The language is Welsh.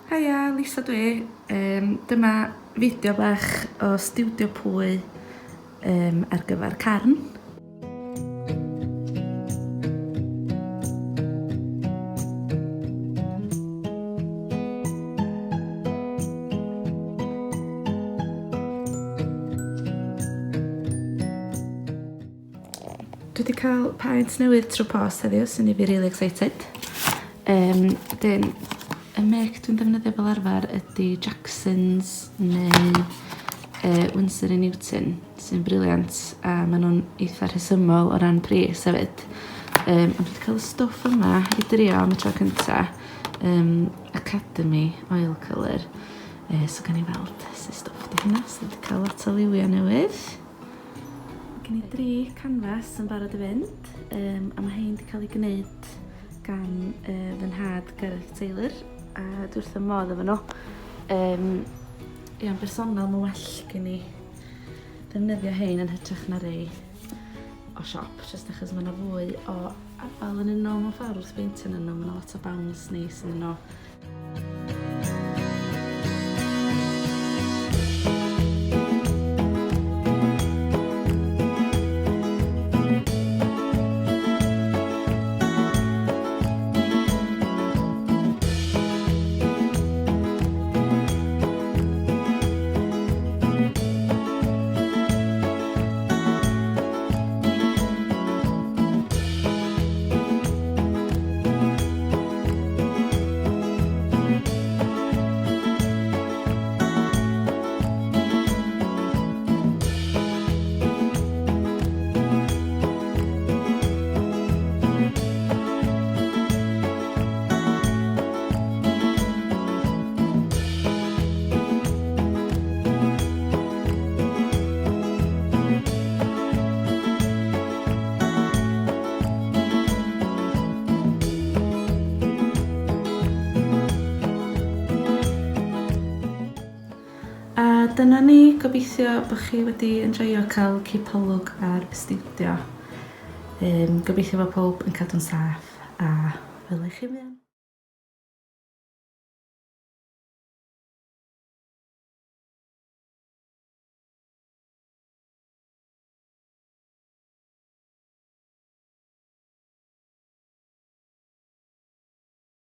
Haia, Lisa dwi. Um, dyma fideo bach o stiwdio pwy um, ar gyfer carn. Dwi 'di cael paent newydd trwy post heddiw sy'n neud fi rili excited. Yym wedyn y meic dwi'n defnyddio fel arfer ydi Jacksons neu yy Winsor and Newton sy'n brilliant a ma' nhw'n eitha rhesymol o ran pris hefyd. Yym ond dwi 'di cael y stwff yma i drio am y tro cynta yym Academy oil colour yy so gawn ni weld sut stwff 'di hynna. So dwi 'di cael lot o liwia newydd. Mae gen i dri canfas yn barod i fynd, um, a mae hein wedi cael ei gwneud gan uh, fy nhad Gareth Taylor, a dwi wrth y modd efo nhw. Um, ia, yn bersonol, mae'n well gen i ddefnyddio hein yn hytrach na rei o siop, jyst achos mae yna fwy o afal yn nhw mewn ffordd wrth beintio yn nhw, mae yna lot o bounce neis yn nhw. A dyna ni, gobeithio bod chi wedi enjoio cael cipolwg ar y stiwdio. Um, gobeithio bod pawb yn cadw'n saff a welai chi fuan.